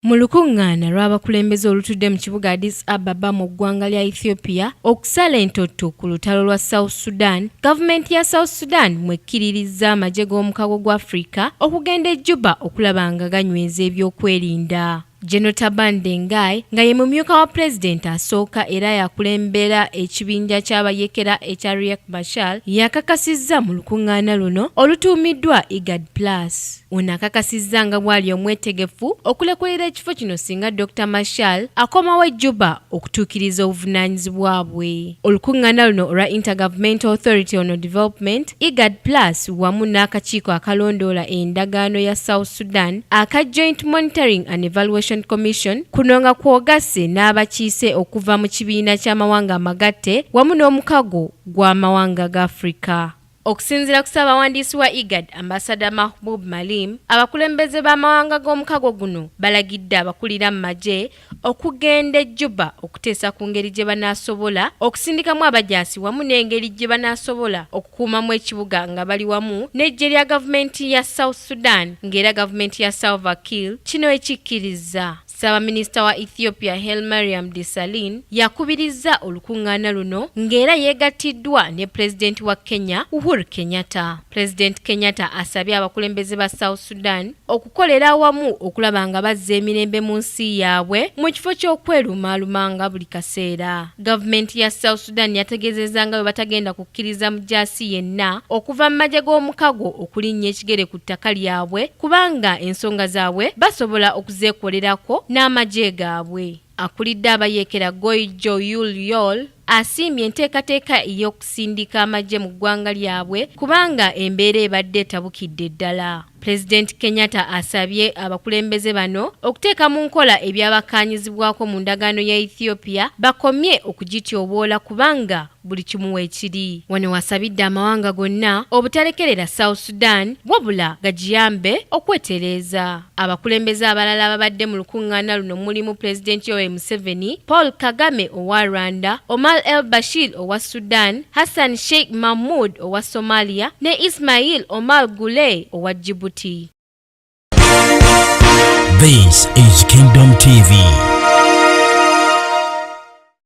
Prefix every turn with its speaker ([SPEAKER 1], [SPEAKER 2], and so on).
[SPEAKER 1] Mu lukuŋŋaana lw'abakulembeze olutudde mu kibuga Addis Ababa mu ggwanga lya Ethiopia okusala entotto ku lutalo lwa South Sudan, gavumenti ya South Sudan mwekkiririzza amagye g'omukago gwa Afrika okugenda e Juba okulaba nga ganyweza ebyokwerinda. General Taban Deng Gai nga ye mumyuka wa pulezidenti asooka era yakulembera ekibinja ky'abayeekera ekya Riek Machar yakakasizza mu lukuŋŋaana luno olutuumiddwa IGAD Plus. Ono akakasizza nga bw'ali omwetegefu okulekulira ekifo kino singa Dokita Machar akomawo e Juba okutuukiriza obuvunaanyizibwa bwe. Olukuŋŋaana luno olwa Intergovernmental Authority on Development, IGAD Plus, wamu n'akakiiko akalondoola endagaano ya South Sudan aka Joint Monitoring and Evaluation Commission kuno nga kwogasse n'abakiise okuva mu kibiina ky'amawanga amagatte wamu n'omukago gw'amawanga ga Afrika. Okusinziira ku ssaabawandiisi wa IGAD, Ambasada Mahboub Maalim, abakulembeze b'amawanga g'omukago guno balagidde abakulira mu magye okugenda e Juba okuteesa ku ngeri gye banaasobola okusindikamu abajaasi wamu n'engeri gye banaasobola okukuumamu ekibuga nga bali wamu n'eggye lya gavumenti ya South Sudan ng'era gavumenti ya Salva Kiir kino ekikkirizza. Ssaabaminisita wa Ethiopia Hailemariam Desalegn yakubirizza olukungaana luno ng'era yeegattiddwa ne pulezidenti wa Kenya Uhuru Kenyatta. Pulezidenti Kenyatta asabye abakulembeze ba South Sudan okukolera awamu okulaba nga bazza emirembe mu nsi yaabwe mu kifo ky'okwerumaalumanga buli kaseera. Gavumenti ya South Sudan yategeezezza nga bwe batagenda kukkiriza mujaasi yenna okuva mu magye g'omukago okulinnya ekigere ku ttaka lyabwe kubanga ensonga zaabwe basobola okuzeekolerako n'amagye gaabwe. Akulidde abayeekera Goi Jooyul Yol asiimye enteekateeka ey'okusindika amagye mu ggwanga lyabwe kubanga embeera ebadde etabukidde ddala. Pulezidenti Kenyatta asabye abakulembeze bano okuteeka mu nkola ebyabakkaanyizibwako mu ndagaano ya Ethiopia bakomye okugityoboola kubanga buli kimu weekiri. Wano wasabidde amawanga gonna obutalekerera South Sudan wabula gagiyambe okwetereeza. Abakulembeze abalala ababadde mu lukungaana luno mulimu Pulezidenti Yoweri Museveni, Paul Kagame owa Rwanda, Omar El Bashir owa Sudan, Hassan Sheikh Mahmoud owa Somalia ne Ismail Omar Guelleh owa Djibouti.
[SPEAKER 2] This is Kingdom TV.